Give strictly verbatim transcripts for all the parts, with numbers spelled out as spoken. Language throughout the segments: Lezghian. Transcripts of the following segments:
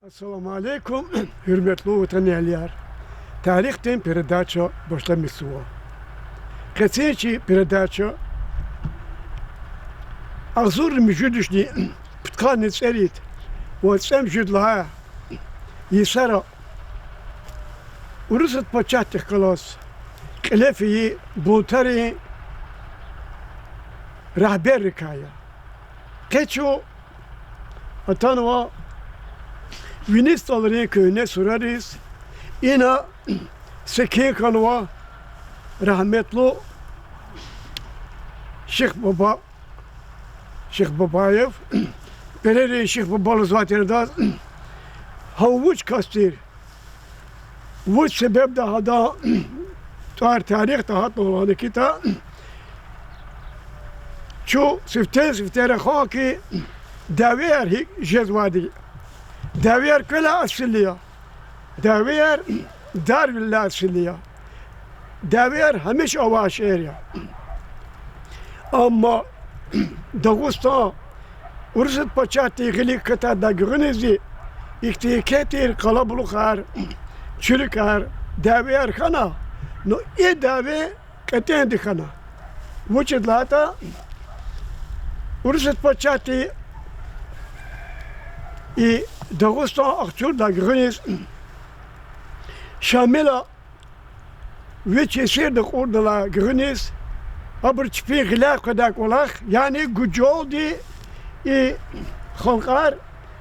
Ассаламу алейкум, гьуьрметлу ватанэгьлияр! Тарихдин передача башламишзава. Къенин чи передача агъзурни муьжуьд вишни пудкъанни цӀерид ва цӀемуьжуьд лагьай йисара Урусат пачагьдихъ галаз кьиле фейи бунтарин регьберрикай я. Къе чун атанва Вини СтӀалрин куьгьне сурариз. Ина секин хьанва рагьметлу Шихбаба, Шихбабаев, Перерин Шихбаба лугьузвай тир адаз. Гьа вуч кас тир, вуч себебдай гьадан тӀвар тарихда гьатнава лагьана хьайитӀа, чун сифте-сифте рахун хьи, дявеяр гьикӀ жезвайди. Дявеяр квелай асилли я. Дявеяр Дарвилелай асилли я. Дявеяр гьамиша авай шейэр я. Амма Дагъустан Урусат пачагьдин гъилик катайдалай гуьгъуьниз ихьтин еке тир къалабулухар, чуьрукар, дявеяр хьана, ну и дяве кьетӀенди хьана. Вучиз лагьайтӀа Урусат пачагьди и Дагъустан ахцурдалай гуьгъуьниз, Шамила вич есирда кьурдалай гуьгъуьниз, абуру чпин гъиляй къведай кӀвалах, яни гужалди и халкьар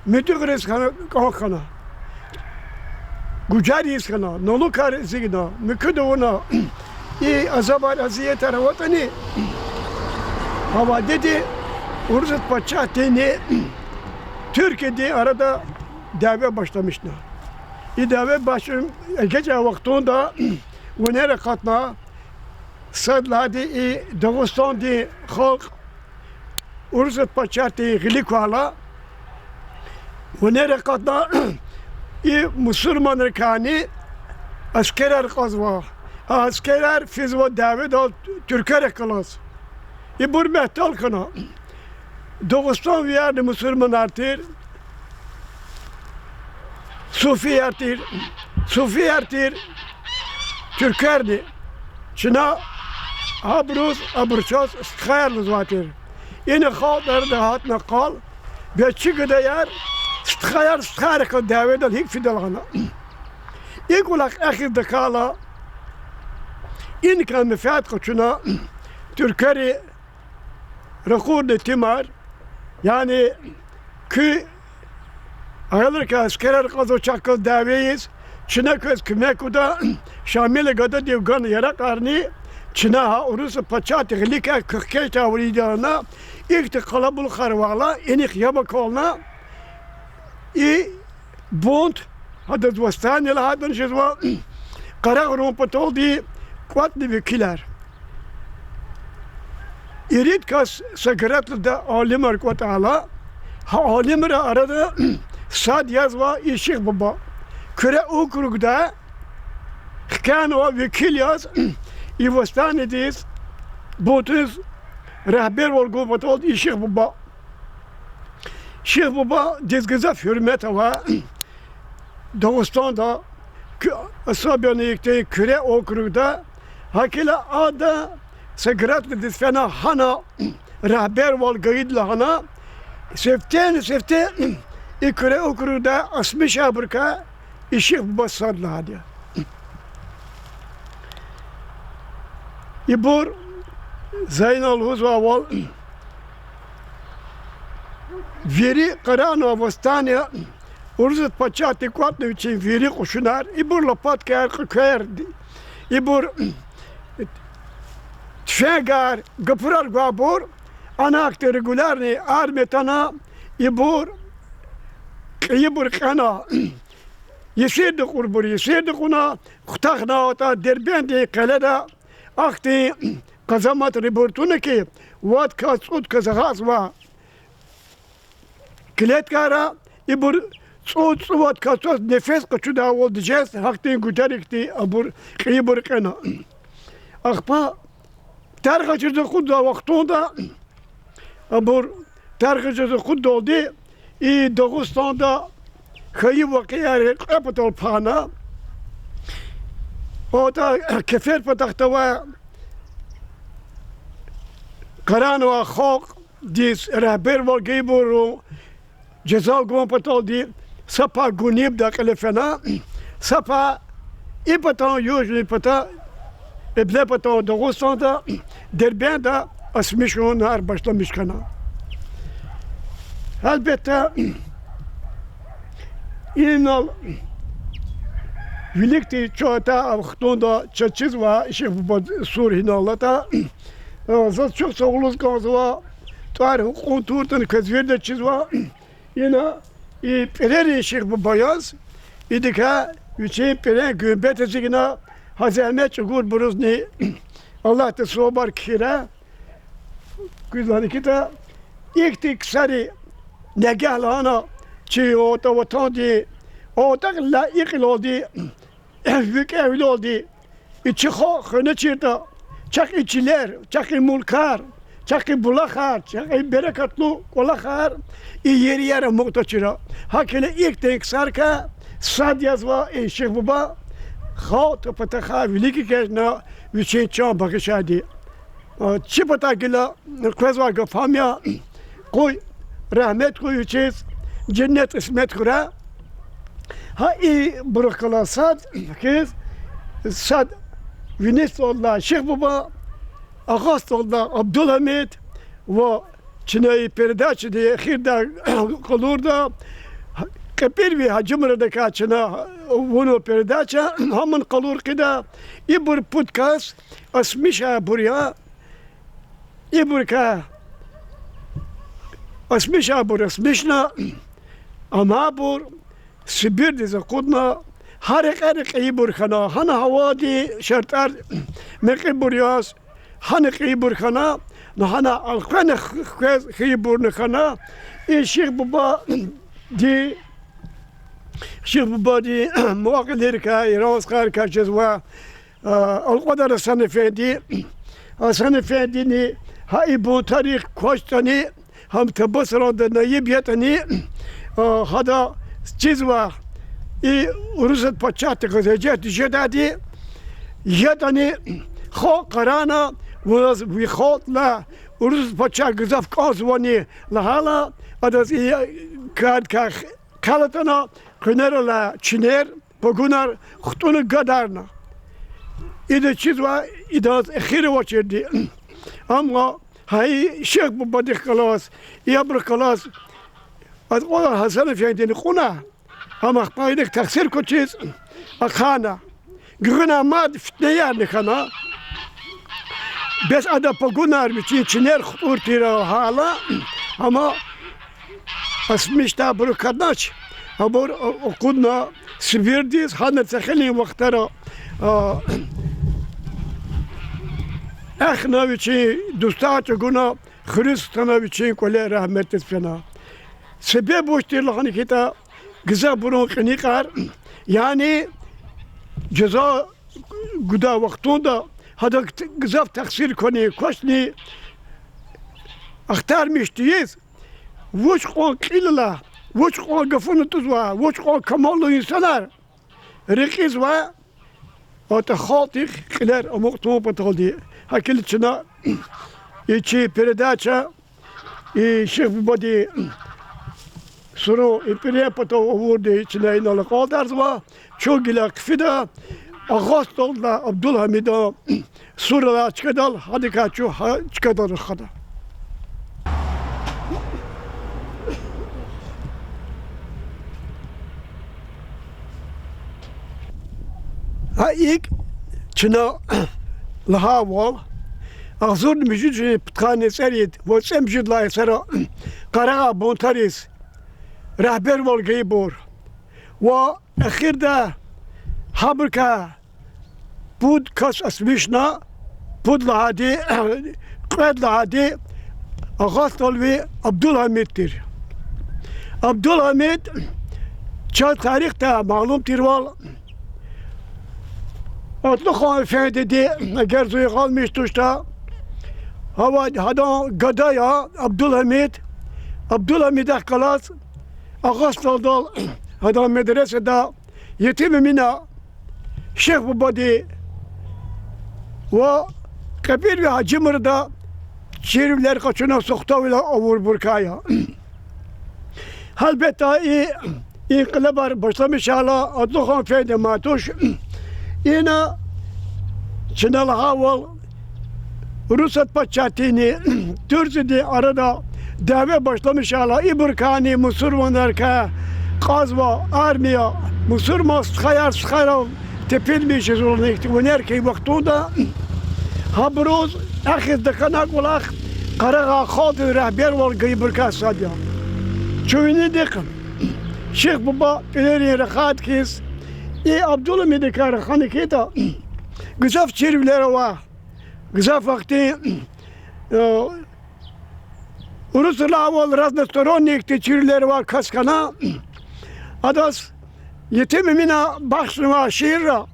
муьтӀуьгъариз хьана, кӀан хьана, гужар ийиз хьана, налогар эцигна, муькуьда авуна, и азабар, азиятар аватӀани, гьа вадеди Урусат пачагьдинни туьрквийрин арада дяве башламишна. И дяве башламишна, эгечӀай вахтунда винер акъатна, сад лагьайди и Дагъустандин халкь Урусат пачагьдин гъилик квайла, винер акъатна, и мусурманрикайни аскерар кьазва. А аскерар физва дяведал туьрквейрихъ галаз. Ибур мягьтел хьана. Дагъустанвиярни мусурманар тир, суфияр тир, суфияр тир туьрквейрини. Чна гьабуруз, абур чаз стхаяр лугьузвай тир. Ина халкьдин арада гьатна къал, бес чи гадаяр, стхаяр стхайрихъ галаз дяведал гьикӀ фида лагьана. И кӀвалах эхиз тахьайла, иникай менфят къачуна, туьрквийри ракъурна итимар, яни куь аялрикай аскерар кьазва, чахъ галаз дяве ийиз, чна квез куьмек гуда, Шамила гададив гана яракьарни, чна гьа Урусат пачагьдин гъиликай квехъ хкечӀдай авурди я лагьана, ихьтин къалабулухар авайла, инихъ яб акална, и бунт, гьадаз восстание лагьайтӀани жезва, къарагърун паталди кӀватӀна векилар. Ирид кас са гратлада алимар кӀватӀайла, гьа алимрин арада сад язва и Шихбаба. Куьре округдай хкянава векил яз, и восстаниедиз, бунтуниз регьбервал гун паталди и Шихбаба. Шихбабадиз гзаф гьуьрмет ава Дагъустанда, особенно ихьтин Куьре округда. ГьакӀ хьайила ада са гратлада фена гьана регьбервал гайид лагьана, сифтени-сифте и Куьре округда асмишайбурукай и Шихбаба сад лагьайди я. Ибур, за инал лугьузвайвал, вири къарагъна восстание, Урусат пачагьдин кӀватӀна вичин вири кьушунар, ибур лопаткаяр, кьуьквер, ибур туьфенгар, гапурар гвайбур, ана ахьтин регулярный армия атана, ибур кьейибур кьена, есирда кьурбур есирда кьуна, хутахнаватӀа Дербентдин къеледа ахьтин къазаматрибур туна хьи, вад кас, цӀуд кас агъазва клеткайра, ибур цӀуд, цӀувад касдиз нефес къачудайвалди жез, гьахьтин гударикди абур кьейибур кьена. Ахпа тархачиз акъудзавай вахтунда, абур тархачиз акъуддалди и Дагъустанда Хьайи вакъиайри кьве патал пана. Отӏа кефер патахъ тавай къарагънавай халкьдиз регьбервал гайибурун жаза гун паталди са пай Гунибда кьиле фена, са пай и патан, южный пата, кьибле патан Дагъустанда, Дербентда асмишунар башламиш хьана. Гьелбетда, инал виликди чун атӀа а вахтунда чаз чизва, Шихбуба сур гьинал алатӀа, заз чухсагъул лугьуз кӀанзава, тӀвар гьукьун туртӀани квез вирида чизва. Ина и пӀирерин Шихбуба яз, идакай вичин пӀирен гуьмбет эцигна, гьа зегьмет чӀугурбурузни Аллагьди сувабар кхьирай. Куьз лагьана хьайитӀа, ихьтин ксари нагагь лагьана чи отӀа ватандин, отӀа кьилелай и кьилелди, викӀегьвилелди, и чи халкь хвеначиртӀа, чахъ и чилер, чахъ и мулкар, чахъ и булахар, чахъ и берекатлу кӀвалахар и ерияр амукьдачир. ГьакӀ хьайила ихьтин ксарикай сад язва и Шихбуба, халкьдин патахъай вилик экечӀна вичин чан багъишайди. Чи патай гила къвезвай гаф гьам я, къуй рагьмет хьуй вичиз, женнет кьисмет хьурай. Гьа ибурухъ галаз сад хьиз, сад Винисталдилай Шихбуба, Агъасталдилай Абдулгьамид ва чна и передачади эхирдай къалурда, КьепӀирви Гьажимурадакай чна авунва передача, гьамни къалур хъийида, ибур пуд кас асмишайбур я, ибурукай асмишайбур асмишна, амайбур Сибирдиз акъудна, гьа рекье-рекье ибур хьана, гьана гьавадин шартӀар мекьибур яз, гьана кьейибур хьана, гьана элкъвена х-, хквез хьайибурни хьана, и Шихбубади, Шихбубади мугьакъилрикай, иранстхайрикай жезва, а, Алкьвадар Гьасан-эфенди, Гьасан-эфендини гьа и бунтарихъ квачтӀани, гьам Табасаранда наиб ятӀани, а, гьада чизва, и Урусат пачагьдихъ гьажетдиз жедайди ятӀани, халкь къарагъна, ваз ви халкьдилай Урусат пачагь гзаф кӀанзавани лагьайла, адаз и кардикай хъел атана, къуьнерал алай чинер, погонар хтӀунна гадарна. Ида чизва, идаз эхир авачирди. Амма гьа и Шихбубадихъ галаз, и абурухъ галаз, а, Гьасан-эфендини кьуна, ам ахпа идак тахсир квачиз ахъайна. Гуьгъуьна мад фитнеярни хьана. Бес ада погонар вичин чинер хтӀун тир лагьайла, амма асмишдайбурук каднач, абур акъудна Сибирдиз, гьана са хилин вахтара, а, эхна вичин дустар чӀугуна, хуьруьз хтана, вичин кӀвале рагьметдиз фена. Себеб вуч тир лагьана хьайитӀа, гзафбурун кьиникьар, яни жаза гудай вахтунда гьадак гзаф тахсир квани квачни ахтармиш тийиз, вуч кьван кьилелай, вуч кьван гафуна тузва, вуч кьван камаллу инсанар рекьизва, атӀа халкьдихъ кьилер амукь тавун паталди. ГьакӀ хьайила чна и чи передача, и Шихбубадин сурун и пӀирен патав авурди чна инал акьалтӀарзава, чун гила хъфида Агъасталдилай Абдулгьамидан суралай чкадал, гьадакай чун гьа чкадал рахада. Гьа икӀ, чна лагьайвал, агъзурни муьжуьд жуьредин пудкъанни цӀерид ва цӀемуьжуьд лагьай йисара къарагъай бунтариз регьбервал гайибур ва эхирда гьабурукай пуд кас асмишна, пуд лагьайди, кьвед лагьайди Агъасталви Абдулгьамид тир. Абдулгьамид, чаз тарихда малум тирвал, Атлухан эфендиди, эгер зун ягъалмиш туштӀа, гьава гьадан гада я Абдулгьамид. Абдулгьамидахъ галаз Агъасталдал Гьадан медресада Етим Эмина Шихбубади ва Кьепӏирви Гьажимурада чирвилер къачуна сухтавилер авурбурукай я. Гьелбетда, и инкъилабар башламишайла Адлухан эфенди ман туш. Ина чна лагьайвал, Урусат пачагьдинни Турциядин арада дяве башламишайла, ибурукайни мусурманрикай кьазва армия, мусурман стхаяр стхайрал тепинмиш жезва лагьана ихьтин винер хьайи вахтунда, гьабуруз эхиз тахьана кӏвалах къарагъай халкьдиз регьбервал гайибурукай сад я. Чун винидихъ Шихбуба пӏирерин рахайди хьиз, и Абдулгьамидакай рахана хьайитӏа, гзаф чирвилер авай, гзаф вахтин, э, урусрилай авай разносторонний ихьтин чирвилер авай кас хьана, адаз Етим Эмина бахшнавай шиирра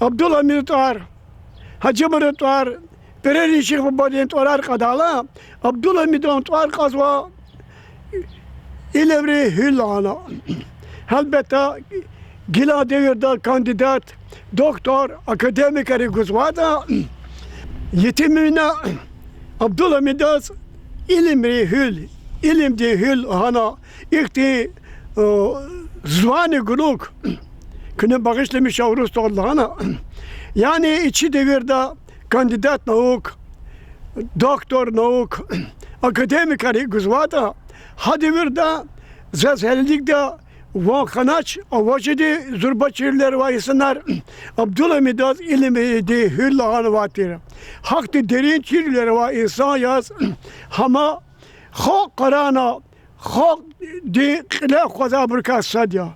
Абдулгьамидан тӏвар, Гьажимурадан тӏвар, пӏирерин Шихбубадин тӏварар кьадайла, Абдулгьамидан тӏвар кьазва илимрин гьуьл лагьана. Гьелбетда, гилан девирда кандидат, доктор, академикар гузвайтӏа, Етим Эмина Абдулгьамидаз илимрин гьуьл, илимдин гьуьл лагьана, ихьтин, э, звание гунук, куьне багъишламиша урус тӏвар лагьана. Яни и чи девирда кандидат наук, доктор наук, академикар гузвайтӏа, гьа девирда заз гьелелигда ван хьанач, а важиди зурба чирвилер авай инсанар Абдулгьамидаз илимдин гьуьл лагьанвай тир. Гьахьтин дерин чирвилер авай инсан яз гьам халкь къарагъна, халкьдин кьиле акъвазайбурукай сад я.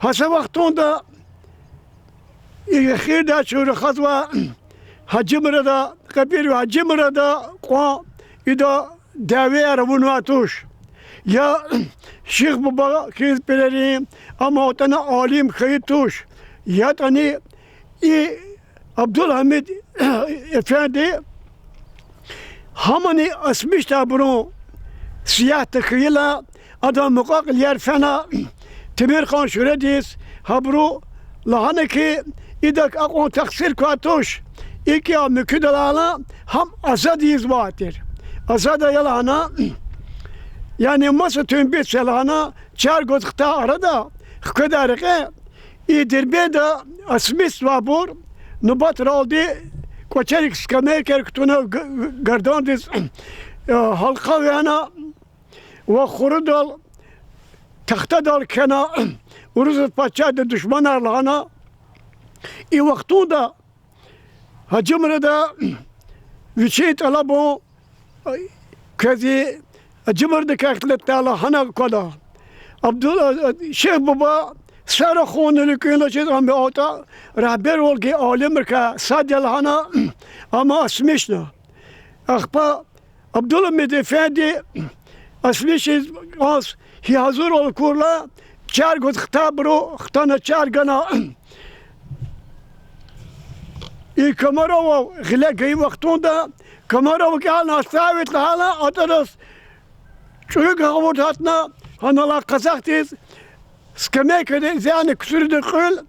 Гьа са вахтунда и эхирдай чун рахазва Гьажимурада, Кьепӏирви Гьажимурада кьван ида дявеяр авунвай туш. Я Шихбуба хьиз пӏирерин, амма атӏана алим хьайи туш, ятӏани и Абдулгьамид эфенди гьамани асмишдайбурун сиягьда хьайила, адан мукьва-кьилияр фена Темирхан Шуьредиз, гьабуру лагьана хьи, идак акьван тахсир квай туш, икӏ я, муькуьдалайла гьам азад ийизвай тир. Азад ая лагьана, яни маса туьнбиц я лагьана, чаргуз хтай арада хкведай рекье, и Дербентда асмишдайбур нубатралди кӏвачерик скамейкаяр кутуна г-, гардандиз, э, гьалкъа вегьена ва хурудал, тахтадал кхьена, Урусат пачагьдин душманар лагьана. И вахтунда Гьажимурада вичин тӏалабун квез Гьажимурадакай ихтилатдайла гьана аквада. Абдул-, Шихбуба са рахунни рикӏин лачиз ам атӏа регьбервал гайи алимрикай сад я лагьана, амма асмишна. Ахпа Абдулгьамид эфенди асмишиз кӏанз гьи гьазурвал акурла, чаргуз хтайбуру хтана чар гана. И Комаровав гъиле гайи вахтунда, Комаров кӏелна отставить лагьайла, атӏадаз чӏурук гъавурда гьатна, гьанал а къазахдиз скамейкадиз яни ксурида кьуьл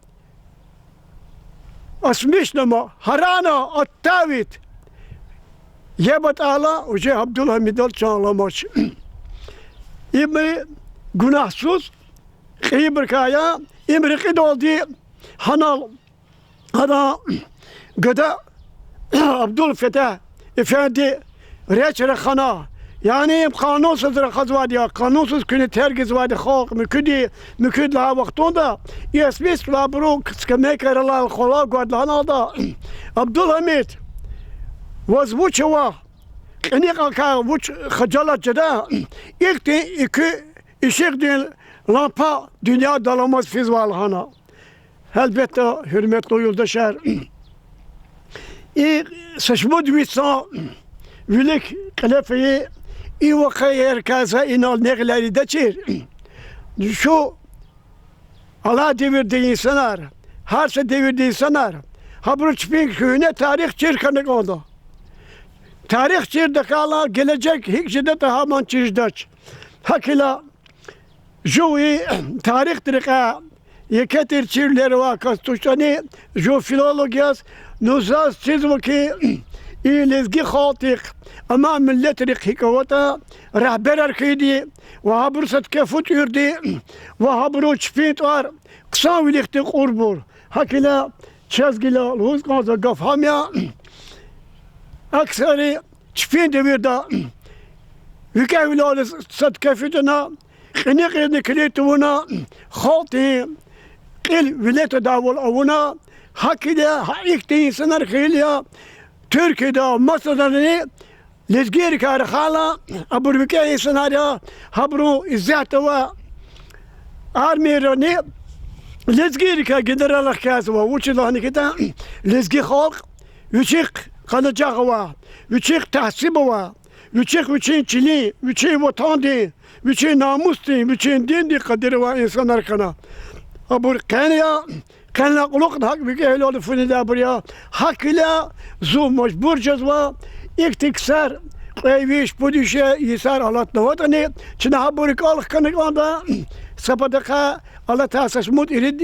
асмишнама, гьарана отставить яб атӏайла, уже Абдулгьамидал чан аламач. Им гунагьсуз кьейибурукай я, им рекьидалди гьанал адан гада Абдулфетагь эфенди реч рахана, яни им къанунсуз рахазвайди я, къанунсуз куьне терг ийизвайди халкь, муькуьди, муькуьд лагьай вахтунда, и асмишдайбуру скамейкайрал алай хвалай гвайди лагьаналда, Абдулгьамид, ваз вуч ава, кьиникьакай вуч хажалат жеда, ихьтин и куь ишигъдин лампа дуьньядал аламаз физвай лагьана. Гьелбетда, гьуьрметлу юлдашар, и са шумуд висан вилик кьиле фейи и вакъиайрикай за инал негъилер ийидачир. Чун алай девирдин инсанар, гьар са девирдин инсанар, гьабуру чпин куьгьне тарих чир хьана кӏанда. Тарих чир тахьайла, гележег гьикӏ жедатӏа гьам чир жедач. Гьакӏ хьайила, Жув и тарихдин рекьяй еке тир чирвилер авай кас тушдани, жув филолог яз, ну, заз чизва хьи, и лезги халкьдихъ, амай миллетрихъ гьикӀ аватӀа, регьберар хьайиди ва гьабуруз са текефу тӀуьрди ва гьабуру чпин тӀвар хъсанвилихъди кьурбур. ГьакӀ хьайила, чаз гила лугьуз кӀанзавай гаф гьам я, аксари чпин девирда викӀегьвилериз са текефу тана, кьиникьизни килиг тавуна, халкьдин кьил виле твадайвал авуна, гьакӀ хьайила, гьа ихьтин инсанар хьайила, Туьркияда масадарни лезгийрикай рахайла, абур викӀегь инсанар я, гьабурун иззетда авай армиярни лезгийрикай генералар хкязава, вучиз лагьана хьайитӀа, лезги халкь вичихъ къанажагъ ава, вичихъ тагьсиб ава, вичихъ вичин чилин, вичин ватандин, вичин намусдин, вичин диндин къадир авай инсанар хьана. Абур къени я, къенлай кьулухъни гьакӀ викӀегьвилелди фу недайбур я. ГьакӀ хьайила, зун мажбур жезва ихьтин ксар, кьве виш, пуд више йисар алатнаватӀани, чна гьабур рикӀел хкана кӀанда, са патахъай алатай са шумуд ирид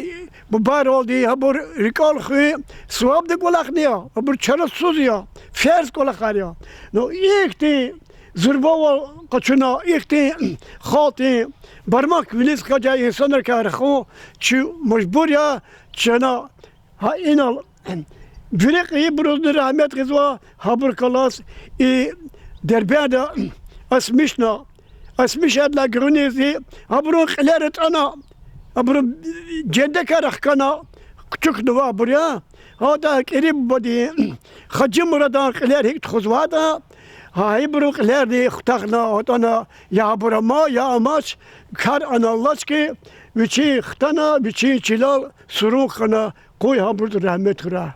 бубайралди гьабур рикӀел хуьн сувабдин кӀвалахни я, абур чарасуз я, ферз кӀвалахар я. Ну, ихьтин зурбавал къачуна, ихьтин халкьдин бармак вилиз хкажай инсанрикай рахун чи мажбур я, чна гьа инал вири кьейибурузни рагьмет гъизва, гьабурухъ галаз и Дербентда асмишна, асмишдилай гуьгъуьнизни гьабурун кьилер атӀана, абурун жендекар хкана, кучукнава абур я. ГьатӀа КӀири бубади, Хажи Мурадан кьилер гьикӀ тухузватӀа, гьа ибурун кьилерни хутахна, атӀана, я абур ама, я амач, кар аналлачки, вичи хтана, вичин чилел сурун хьана, къуй гьабуруз рагьмет хьурай.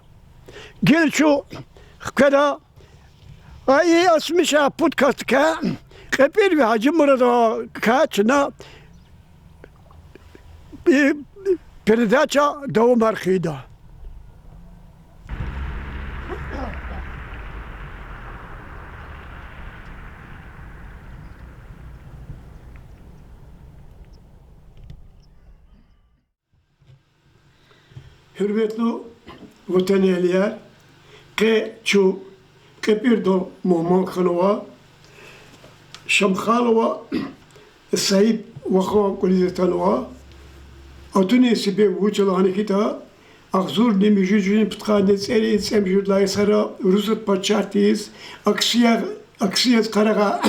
Гила чун хкведа, а и асмишай пуд касдикай, КьепӀирви Гьажи Мурадакай чна и передача давамар хъийида. Гьуьрметлу ватанэгьлияр, къе чун КьепӀирдал мугьман хьанва, Шамхалова Саиб вахан кӀвализ атанва. Атунин себеб вуч я лагьана хьайитӀа, агъзурни муьжуьд жуьредин пудкъанни цӀерид цӀемуьжуьд лагьай йисара Урусат пачагьдиз акси, акси яз къарагъай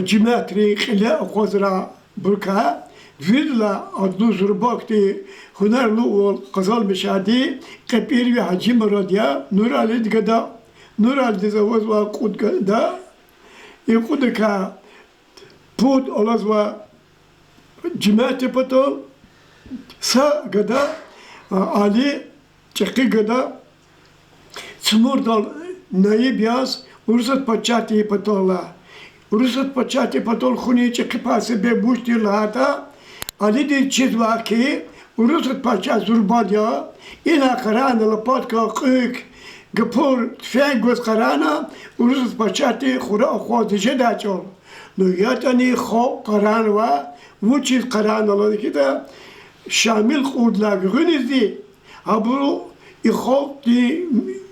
жемятрин кьиле акъвазрай бурукай, виридалай адлу зурба хьтин гьунарлувал къазанмишайди КьепӀирви Гьажи Мурад я, Нуралидин гада, Нуралидиз авазвай кьуд гада, и кьудакай пуд алазва жемятдин патал, са гада, а, Али, чӀехи гада, Цмурдал наиб яз Урусат пачагьдин патал алай. Урусат пачагьдин патал хьунин чӀехи пай себеб вуч тир лагьайтӀа, Алидиз чизвай хьи, Урусат пачагь зурбади я, ина къарагъна лопатка, кьуьк, гапур, туфенг гваз къарагъна, Урусат пачагьди хура акъвазди жедай чӀал. Ну ятӀани халкь къарагънавай, вучиз къарагъна лагьана хьайитӀа, Шамил кьурдалай гуьгъуьнизни, абуру и халкьдин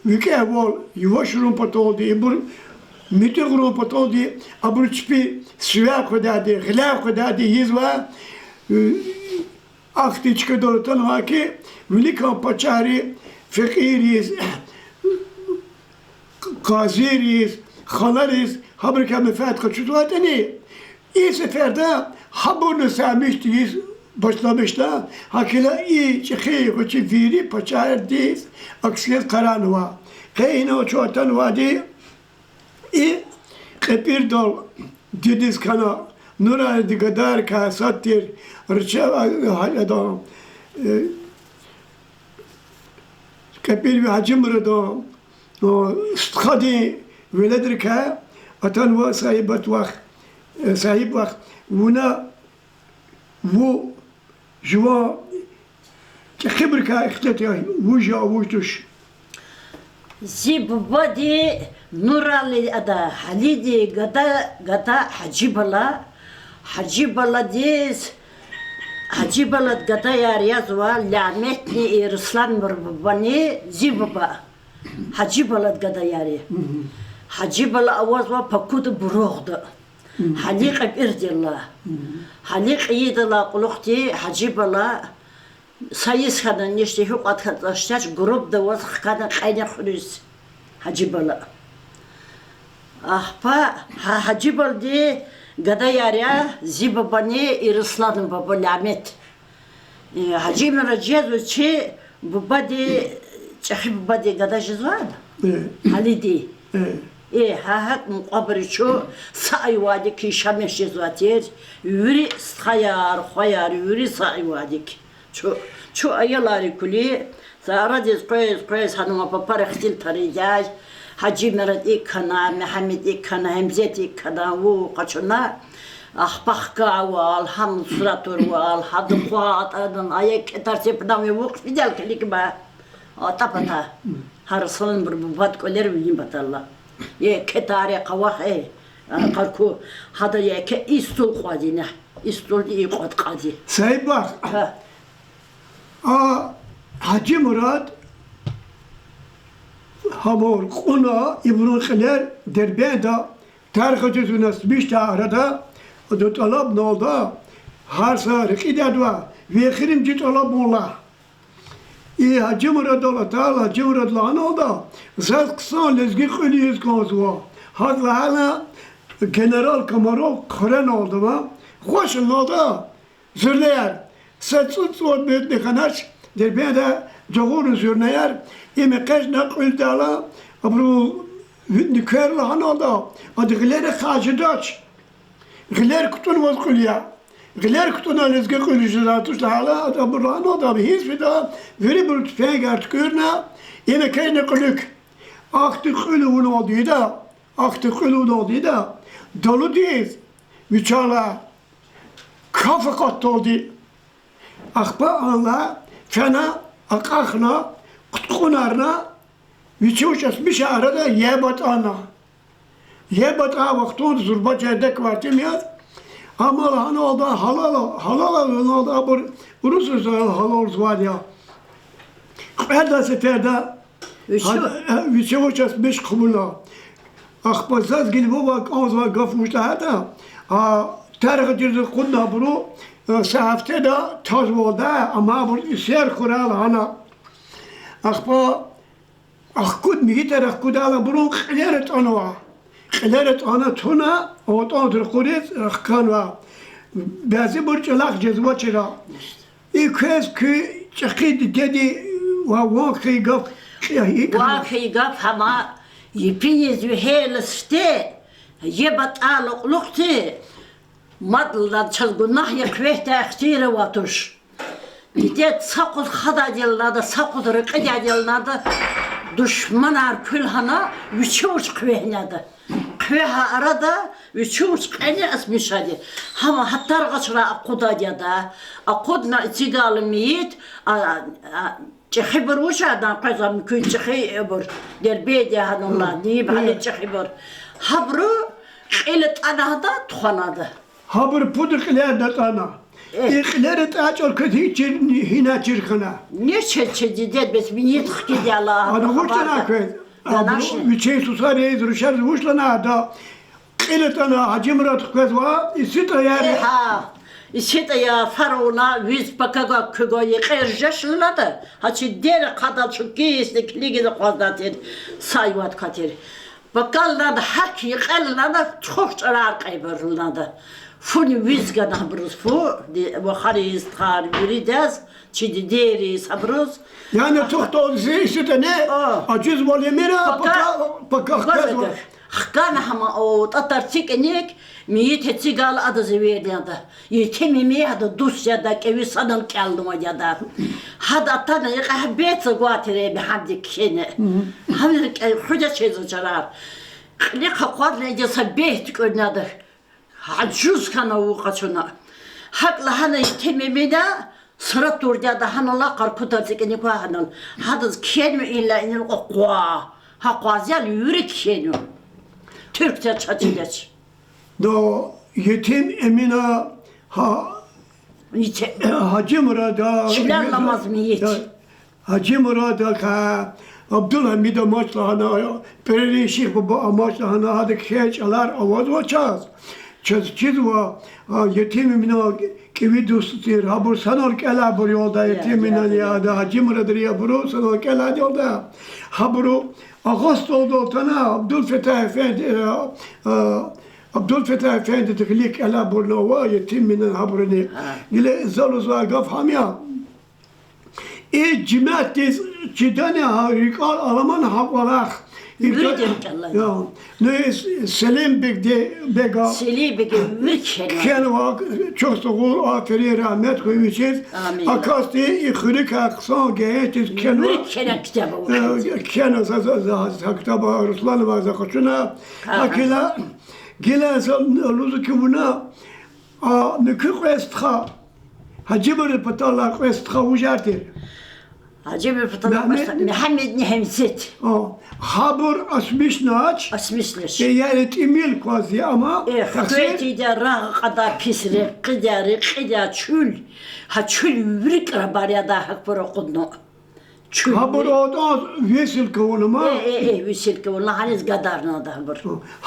викӀегьвал явашарун паталди, ибур муьтӀуьгърун паталди, абуру чпи сивяй къведайди, гъиляй къведайди ийизва, ахьтин чкадал атанвай хьи, виликан пачагьри фекьийриз, къазийриз, ханариз, гьабурукай менфят къачузвайтӀани, и сеферда гьабурни саймишдиз башламишда, гьакӀ хьайила и чӀехи гъвечӀи вири пачагьдиз акси яз къарагънава. Къе инал чун атанвайди и КьепӀирдал дидедиз хьана, Нуралидин гадайрикай сад тир, рча-, гьа-, адан, э, КьепӀирви Гьажи Мурадан, э, стхадин веледрикай атанва Саибат вах, э, Саиб вах, вуна вун жуван чӀехибурукай ихтилат ая, вуж я, вуж туш. Зи бубади Нурали ада, Гьалиди гада, гада Гьажи бала, Гьажи баладиз Гьажи балад гадаяр язва Ляметни и Русланбур бубани зи буба. Гьажи балад гадаяр я. Гьажи бала авазва Пакуда Буругъда. Гьали кьепӀирдилла. Гьали кьейидалай кьулухъди Гьажи бала са йис хьана ништи гьикьван кӀватӀ хьанач, группада аваз хкана кьена хуьруьз Гьажи бала. Ахпа гьа-, Гьажи балади гадаяр я зи бубани и Русланан буба Ламет. Э, Гьажи Мурад жезва чи бубади, чӀехи бубади гада жезва? Э. Гьалиди. Э. Э, гьа, гьакӀ мукьвабуруз чун са айвадик яшамиш жезвай тир, вири стхаяр, хваяр, вири са айвадик. Чун, чун аялар я куьлуь, са арадиз къвез-къвез гьанва папари хтил таридяй, Гьажи Мурад икӀ хьана, Мегьамед икӀ хьана, Гьемзет икӀ хьана, ву къачуна, ахпа хкавал, гьам суратурвал, гьада къватӀана, ая кетар сепнами вухъ фидел килигма. АтӀа пата. Гьа Русланбур бубад кӀвалер вини паталла. Е кетари къавах, э, къаркъу, гьада еке и стул кьвадина. И стулди и кьвад кьади. Саиб вах. Гьа. А Гьажи Мурад гьабур кьуна, ибурун кьилер Дербентда тарих жезвай наз бишта арада, адан тӀалабуналда, гьар са рекьидайдавай вехиримжи тӀалабунла. И Гьажи Мурадал атайла, Гьажи Мурад лагьаналда, заз хъсан лезги кьуьл ийиз кӀанзава. ГьакӀ лагьана, генерал Комаров хъуьреналда ва хвашалда зуьрнеяр. Са цӀуд-цӀувад муьвъди хьанач, Дербентда жагъурна зуьрнеяр, им экъечӀна кьуьлдайла, абуру ви-, нуькер лагьаналда, ада гъилерихъ жедач. Гъилер кутӀунваз кьуьл я. Гъилер кутӀунай лезги кьуьл жезвайди туш лагьайла, ада абур лагьаналда, ам гьиз фида, вирибуру туфенгар туькӀуьрна, им экъечӀна кьуьлуьк. Ахьтин кьуьл авуналди ийида, ахьтин кьуьл авуналди ийида, далудиз, вичелай каф акъатдалди. Ахпа анлай фена, акьахна, кьудкьунарна, вичи вич асмиша арада яб атӀана. Яб атӀай вахтунда зурба жедайвал итим яз, амма лагьаналда гьалал, гьалал лагьаналда абур урусриз гьалалзавайди я. Кьвед лагьай сеферда вичи вич асмиш хъувуна. Ахпа заз гила вавай кӀанзавай гаф вуч лагьайтӀа, а, тарих жезва кьудна абуру, а, са гьафтеда тазвалда, амма абур эсер хьурай лагьана. Ахпа ахкуд, мигитар ахкудайла абурун кьилер атӀанва. Кьилер атӀана туна, атӀана ракъуриз рахканва. Бязибур чӀалахъ жезвачир. И квез куь чӀехи дидеди ва ван хьайи гаф, ван хьайи гаф гьама, епиниз вегьейла сифте, яб атӀайла кьулухъди, мад лагьана, чаз гунагь я, хъвехьдай ихтияр авай туш. Дидед са къуз хадайди я лагьана, са къуз рекьидайди я лагьана, душманар куьл хьана, вичи вич хъвегьнайтӀа. Хъвегьай арада вичи вич кьена асмишади. Гьама гьа таргъачрай акъудайди я ада. Акъудна эцигайла мейит, а, а, чӀехибур вуч я адан къвезвай муькуь чӀехибур, Дербентда гьанал алай, ниб гьанал чӀехибур. Гьабуру кьил атӀана гьада, тухванайтӀа. Гьабур пуд кьилерда атӀана. И кьилер атӀай чӀал квез гьи чир, гьина чир хьана? Нече чи дидед бес мейит хкидай лагьана. Ада вуч лагьана квез? Абуру вичин сусариз, рушариз вуч лагьана ада? Кьил атӀана, Гьажи Мурад хквезва, исятда яр. Гьа, исятда яр, фар авуна, виз пака гва, куь гва, йикъер жеч лагьана ада. Гьа чи дерик хъвадал чун кисни килигиз акъвазнай тир, са айвад квай тир. Пака лагьана ада, гьакӀ йикъер лагьана ада, тух чӀарар кьейбур лагьана ада. Фуни виз гана абуруз фу, ди-, вахариз, стхаяр, виридаз, чи дидейриз абуруз. Яни тухдалди зи исятдани ажузвал ийимир, пака, пака хквезва. Хкана гьама, о, тӀатар цикӀиник, мейит эцигайла адаз эверна ада. Етим Эми гьада дуст я ада, кӀеви санал кӀелнавайди я ада. Гьада атана, икьа гьа бейтӀа гвай тир Эми гьамди кхьена. Гьамни кӀел хуьда чизва чарар. Кьилихъ акъвазна ида са бейт туькӀуьрна ада. Ажуз хьана ву къачуна. ГьакӀ лагьана Етим Эмина, сура турди ада гьанал, къаркъудар цикӀиник квай гьанал. Гьадаз кхьенва инлай инал акъваз. Гьа акъвазел вири кхьенва. Туьркдал чаз чидач. Да, Етим Эмина, гьа, Гьажи Мурада, Гьажи Мурада кай, Абдулгьамид амач лагьана, Пирерин Шихбаба амач лагьана, гьада кхьей чӀалар авазва чаз. Чаз чизва, Етим Эминан кӀеви дуст тир, гьабур санал кӀелайбур я лда, Етим Эминан я, ада Гьажи Мурадри абуру санал кӀелайди я лда. Гьабуру Агъа СтӀалдал атана, Абдулфетагь эфенди, Абдулфетагь эфендиди гъилик кӀелайбурни ава, Етим Эминан, гьабуруни. Гила за лугьузвай гаф гьам я. И жемятдиз чидани гьа рикӀел аламани гьа кӀвалах? Ну, Селимбег, Бега кхьенва, чухсагъул, аферин, рагьмет хьуй вичиз. А касди и хуьруькай хъсан гегьеншдиз кхьенва. Кхьена са, са, са, са ктаб Русланавай за къачуна. Гьакӏ гила, гила са лугьузва хьи вуна, а, муькуь кьве стха, Гьажимурад паталай кьве стха вужар тир? Гьажимурад паталай кьве стха, Мегьамедни Гьемзет. Гьабур асмишнач. Асмишнач. Э, яни тӀимил кваз я, амма, э, хкве тийидай рагъ кьадай пис рекьидай, рекьидай чуьл. Гьа чуьл вири крабар ядай гьахьбур акъудна. Гьабур атӀаз высылка авуна ман? Э, э, э, высылка авуна, гьаниз гадарна ада гьабур.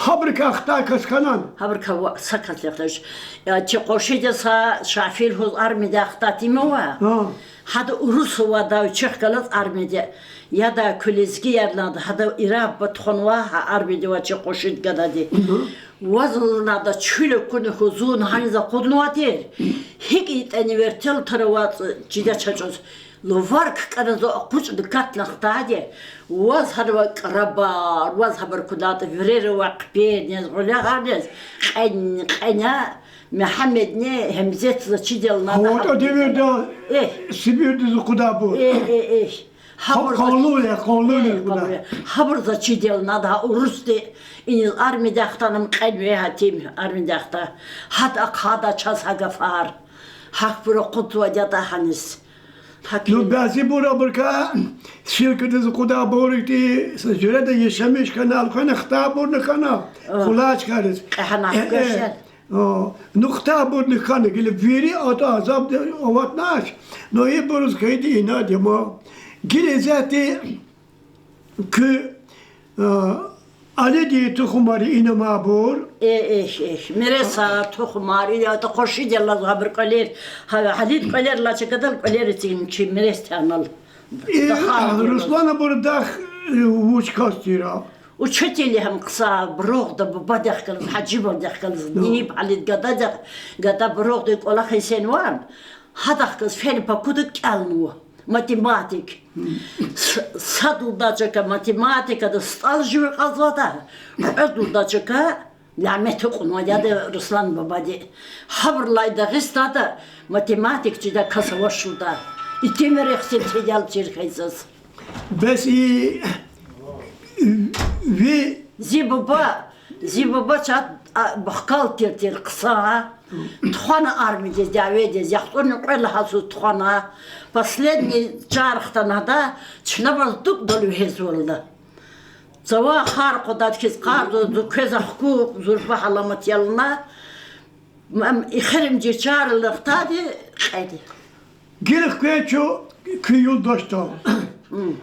Гьабурукай хтай кас хьанани? Гьабурукай ва-, са кас яхъ туш. Я, чи къуншиди са Шафир лугьуз армидай хтай тӀимил ава. Гьада урус авайди вичихъ галаз армиди. Ядай куь лезгияр лагьана, гьада Ираб тухванва, гьа армиди ва чи къуншиди гадади. Ваз лагьана ада чуьл акуна хьи зун гьаниз акъуднавай тир. ГьикӀ ятӀани вертолётар аваз чидач гьа чӀавуз. Лувар ккӀанзава акъучӀна катна хтайди. Ваз гьанва крабар, ваз гьабур кудатӀа, вирера ва хъипер нез, гъуьлягъар нез, кьен-, кьена, Мегьамедни Гьемзет за чиди я лагьана. АватӀа девирда Сибирдиз акъудайбур. Э, э, э. Гьабур за чиди я лагьана ада, гьа урусди иниз армидай хтана ам кьенвай гьатин, армидай хтана. Гьада ахъайда чаз гьа гафар. Гьахьбур акъудзавайди ятӀа гьаниз. Ну, бязибур абурукай ссылкадиз акъудайбур ихьтин, са жуьреда яшамиш хьана, элкъвена хтайбурни хьана, кьулачкариз. Кьегьал хквешел. Ну, хтайбурни хьана, гила вири атӀа азабда аватнач, но ибуруз хьайиди инад я ман. Гила исятда куь Алидин тухумар я инамайбур. Эхь, эхь, миресар, тухумар, ина атӀа къуншидал алаз гьабур кӀвалер, гьа, Алидин кӀвалер алай чкадал кӀвалер эцигна чи мирес тӀанал. Руслан абурун дах вуч кас тир? Учитель я гьам хъсан, Буругъда бубадихъ галаз, Гьажимураддихъ галаз, Ниб Алидин гададихъ, гада Буругъдин кӀвалах эсенвай, гьадахъ галаз фена пакуда кӀелнава. Математик. С-, сад лагьай чка математикада стӀал живе кьазвайди, кьвед лагьай чка Ламет акьунвайди я Руслан бубади. Гьабурулай Дагъустанда математик чидай кас авач лугьуда. Итимри хцин тедал чир хьайи заз. Бес и ви- Зи буба, зи буба ча-, а, бухгалтер тир хъсан. Тухвана армидиз, дяведиз, яхцӀурни кьвед лагьай йисуз тухвана. Последний чар хтана ада, чна ваз дукӀдал вегьезвалда. Цава хар къвадад хьиз къарду, зу квез ахку зурба аламат ялна, м-, эхиримжи чарилай хтайди кьеди. Гила хквез чун куь юлдашдал.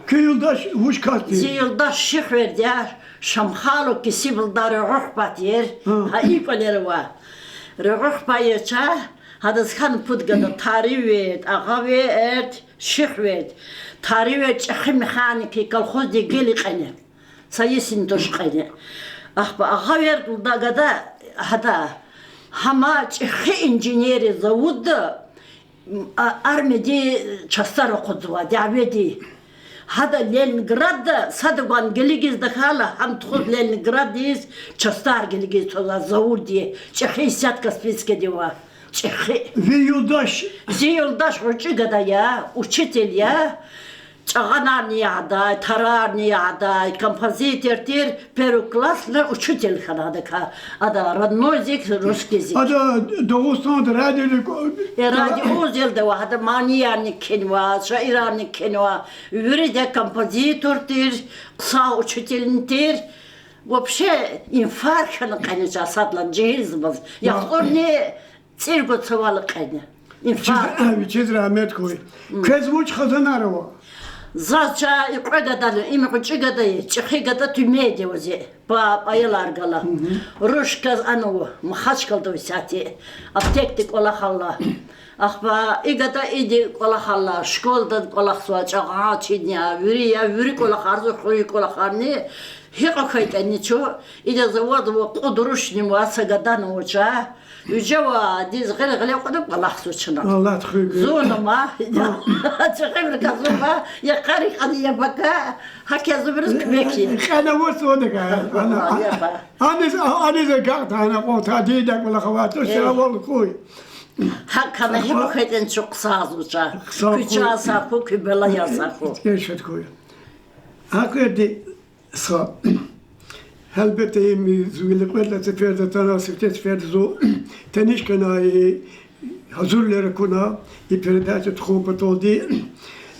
Куь юлдаш вуч кас тир? Зи юлдаш шихверди я, Шамхалов Кесибулда, Регъуьхпа тир. Гьа и кӀвалера ава. Регъуьхпа я ча, гьадаз хьана пуд гада: таривед, агъавед, шихвед. Таривед чӀехи механик я, колхоздин гили кьена. Са йисни туш кьена. Ахпа агъавед лугьудай гада, гьада, гьам чӀехи инженерия заводда, а, армиядин частар акъудзавай, дяведин. Гьада Ленинградда садавай гилигиз тахьайла, гьам тухуз Ленинграддиз частар гилигиз, тула заводдиз, чӀехи исятда Каспийскиди ава. ЧӀехи. Ви юлдаш? Зи юлдаш гъвечӀи гада я, учитель я. ЧӀагъанарни ягъадай, тарарни ягъадай, композитор тир, первый классный учитель хьана адакай. Ада родной язык русский язык. Ада Дагъустанда радиода ку- Э, радиода ава, гьада маниярни кхьенва, шаирарни кхьенва, вирида композитор тир, хъсан учительни тир. Вообще инфаркт хьана кьена чаз садлан жегьилзамаз. ЯхцӀурни цӀиргуд цавал кьена. Вичиз, вичиз рагьмет хьуй. Квез вуч хазанар ава? Заз ча и кьве гада, им гъвечӀи гада я, чӀехи гада Тюменьда ава зи, па-, паялар гала. Руш квез ана ава, Махачкъалада ава исятда, аптекада кӀвалахзава. Ахпа и гада ида кӀвалахзава, школада кӀвалахзава, чӀагъан чидни я, вири я, вири кӀвалахарзава, хуьруьн кӀвалахарни, гьикьван хьайитӀани чун, ида завадзава кьуд рушни ва са гадани ава ча. Вижева, диз гъил-гъиле кьуна кӀвалахзава чна. Аллагьди хуьр гуй. Зун ама, я, чӀехибурукай зун ама, я къари кьада, я пака, гьакӀ я зубриз куьмек ая. Кьена вуч вадакай, ана, я ба. Аниз, аниз агакьда, ана кьван тадида кӀвалахзавай туш, Э. савал хьуй. ГьакӀ хьана, гьикьван хьайитӀани чун хъсанзава ча. Хъсан хьуй. Куь чан сагъ хьуй, куь бала я сагъ хьуй. Эшат хьуй. ГьакӀ яди, са. Гьелбетда, им зи виликъведалай сеферда атана, сифте сеферда зун таниш хьана, и гьазурлер акуна, и передача тухун паталди,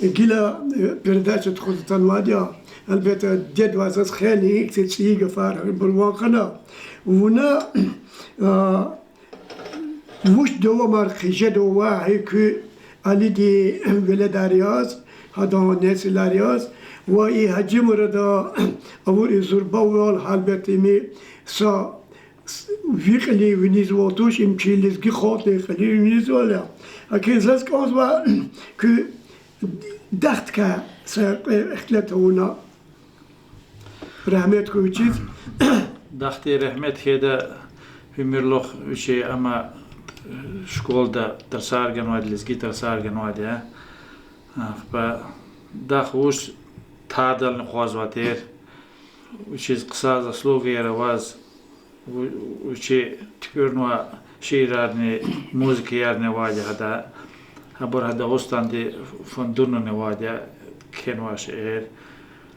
гила, э, передача тухуз атанвайди я. Гьелбетда, дидедивай заз хейлин ихьтин цӀийи гафар, гьабур ван хьана. Вуна, а, вуч давамар хъижеда вавай гьи куь Алидин веледар яз, гьадан несилар яз, ва и Гьажимурада авур и зурбавал, гьелбетда, им са ви кьилив винизвал туш, им чи лезги халкьдин кьилив винизвал я. ГьакӀ заз кӀанзава куь дахдикай са кьве ихтилат авуна. Рагьмет хьуй вичиз. Дахдиз рагьмет хьуй, Уьмуьрлух, вичи ама школада тарсар ганвайди, лезги тарсар ганвайди я. Ахпа дах вуч тадални акъвазвай тир. Вичиз хъсан заслугаяр аваз, ву-, вичи туькӀуьрнавай шиирарни, музыкаярни авайди я гьада. Гьабур гьа Дагъустандин фондунани авайди я, кхьенвай шиир.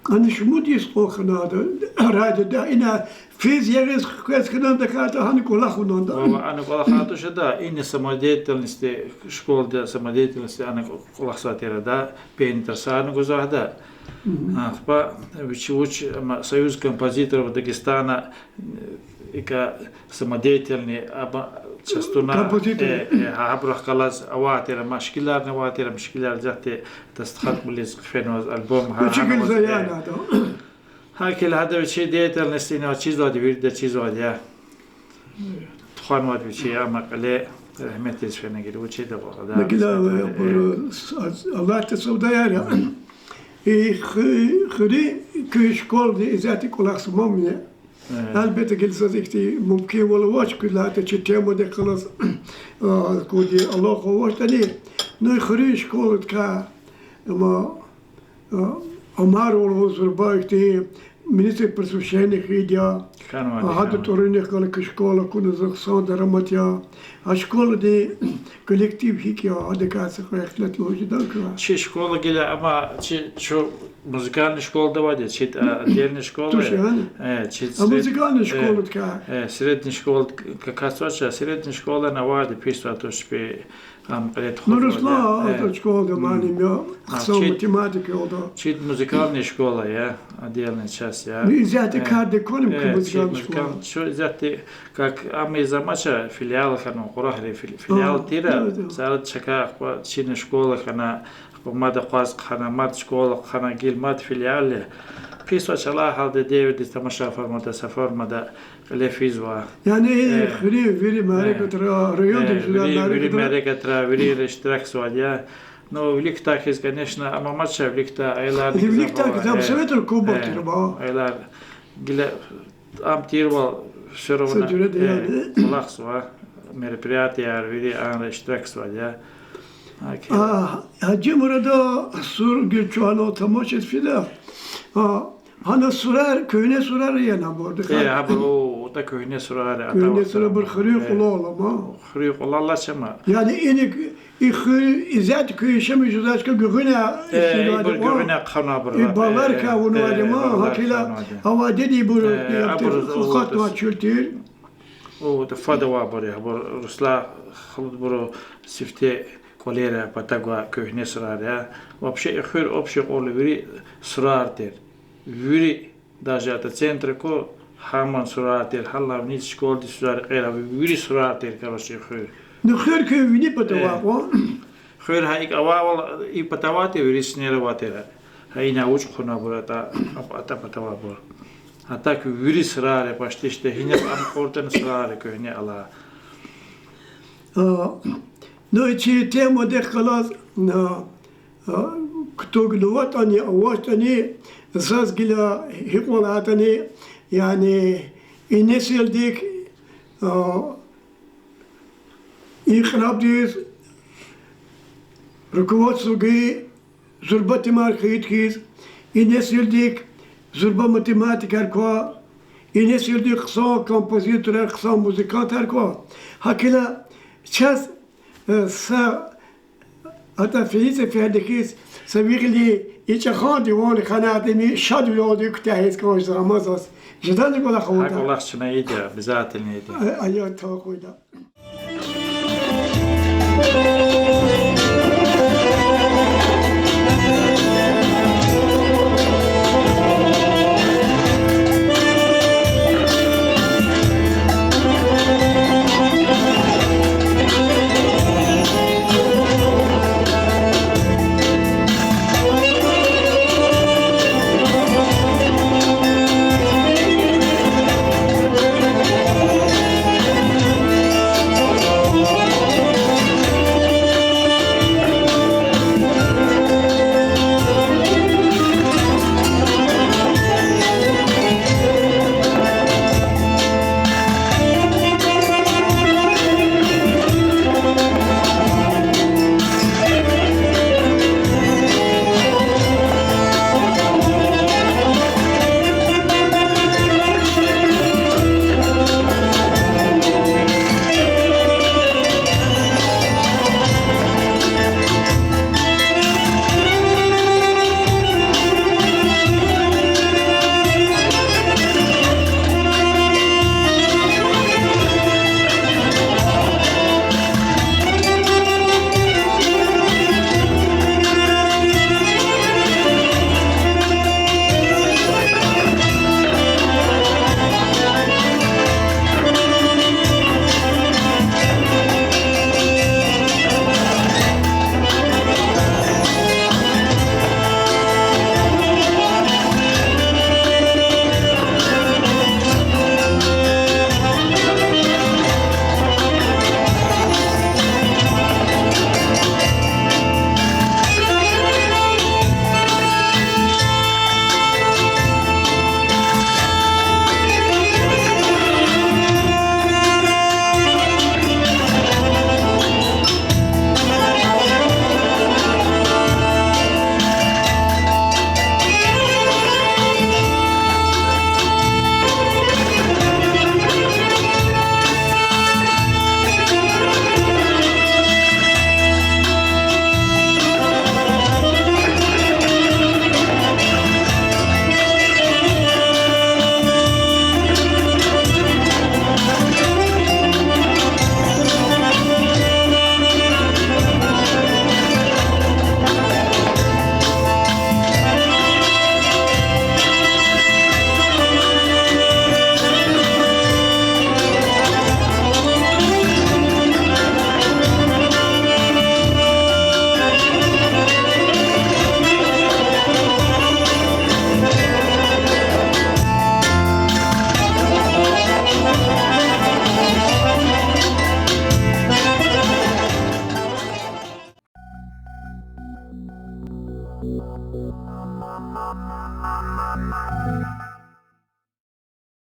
Ана шумуд йис кьван хьана ада, радиода, ина физ ягъиз хквез хьана, дакӀарда гьана кӀвалах авунвайди я. Вава, ана кӀвалахай туш ада, ина самодеятельности, школада самодеятельности ана кӀвалахзавай тир ада, пенни тарсарни гузвай ада. Ахпа вичи вуч, ама, Союз композиторов Дагестана, икӀ самодеятельный, аба, частуна, Композиторы. Э, э, гьа-, гьабурухъ галаз авай тир ама, шикиларни авай тир ама, шикилар исятда дастхат кьилиз хъфенваз, альбом, гьа, Вичи гьана гила ваз, э. Заян ада. ГьакӀ хьайила гьада вичи деятельность ина чизвайди, вирида чизвайди я. Тухванвайди вичи, ама кьиле, рагьметдиз фена гила, вучида вагъада. Гила, э, абуру, э, с-, а-, Аллагьди савдаяр я. И хи-, хуьруьн куь школада исятда кӀвалахзамани? Э. Гьелбетда, гила заз ихьтин мумкинвал авач, куьд лагьайтӀа чи темадихъ галаз, а, куди алакъа авачтӀани. Ну, и хуьруьн школадикай, ама, а, Омарова Зурба ихьтин министр просвещения хьайиди я. Хьанвайди, гьада хьанвайди. ТӀварунихъ галаз куь школа акуна, заз хъсан дарамат я. А школадин коллектив гьикӀ я, гьадакай са кьве ихтилат лугьуз жеда квез? Чи школа гила, ама чи чун музыкальный школада авайди я, чи, а, отдельный школа. Туш я, яни? Э, чи А сред-, музыкальный э, школадикай? Э, средний школа к-, к-, касвача, средний школани авайди, писвай туш пи, ам, кьиле тухузвайди я. Ну, Руслан, э, ата школада муаллим я, а, хъсан чи-, математика я ада. Чи музыкальный школа я, отдельный часть я. Ну, исятда, э, кардик квани, э, музыкальный школа? Чи музыкаль-, чу исятда, как, ам из амача филиал хьана, Кьурагьрин фили-, филиал А, тира, да, да. Сарад чакай ахпа чина школа хьана, ахпа мад акъваз хъхьана, мад школа хъхьана, гила мад филиал я. Писвач, Аллагь, гьалда девирдиз тамаша формада, са формада кьиле физва. Яни, э, хуьруьн вири, э, мярекатра, райондин, э, жуьре вири, вири мярекатра, мярекатра вири иштиракзавайди я. Ну, виликдай хьиз, конечно, ам амача, виликдай аялар, виликдай хьиз, э, Советрин кубок, э, тир ма. Аялар гила ам тирвал, всё равно, Са жуьреда, э, яни. КӀвалахзава, мероприятияр вири анра иштиракзавайди я. Окей. А, Гьажимурада сур гила чуьнал тамашиз фида. А, гьана сурар, куьгьне сурар яни абурда? Э, абур, о, ата куьгьне сурар, ата Куьгьне сурар, абур хуьруьн къулал ама. Хуьруьн къулал алач ама. Яни иник, и хуьр, исятда куьн яшамиш жезвай чка гуьгъуьна, э, исятда ибур гуьгъуьна хъана абур, и баларикай авунвайди ама, гьакӀ хьайила авайди ибур, э, абур акъатнавай чуьл тир. О, фад авайбур я, абур Руслан халудбуру сифте кӀвалера патав гвай куьгьне сурар я. Вообще и хуьр общий кьурла вири сурар тир. Вири, даже ата центр ку, гьаман сурар тир, гьална вниз школадиз сурар, кьера вири сурар тир, короче, и хуьр. Ну, хуьр куьн вини патавай кьван. Хуьр гьа икӀ авайвал, и патавай тир, вири синер авай тир. Гьа ина вуч хъувунвайбур атӀа, атӀа патавайбур. Гьатта куь вири сурар я, почти что, гьинал ам кьуртӀани сурар я куьгьне алай. А, ну, и чи темадихъ галаз, а, а, кутугнаватӀани, авачтӀани, заз гила гьикьван лагьайтӀани, яни, и несилдик, а, и кьабдиз руководстводи зурба темаяр хъийида хьиз, и несилдик зурба математикар ква, и несилдик хъсан композиторар, хъсан музыкантар ква. ГьакӀ хьайила чаз, э, са атӀа фейи сеферда хьиз, са вири и чӀаханди ван хьанайтӀани, шадвилелди куьтягьиз кӀанзава заз. Жедани кӀвалах авуртӀа? ГьакӀ кӀвалах чна ийида, обязательно ийида. А, ая, тавакъуйда.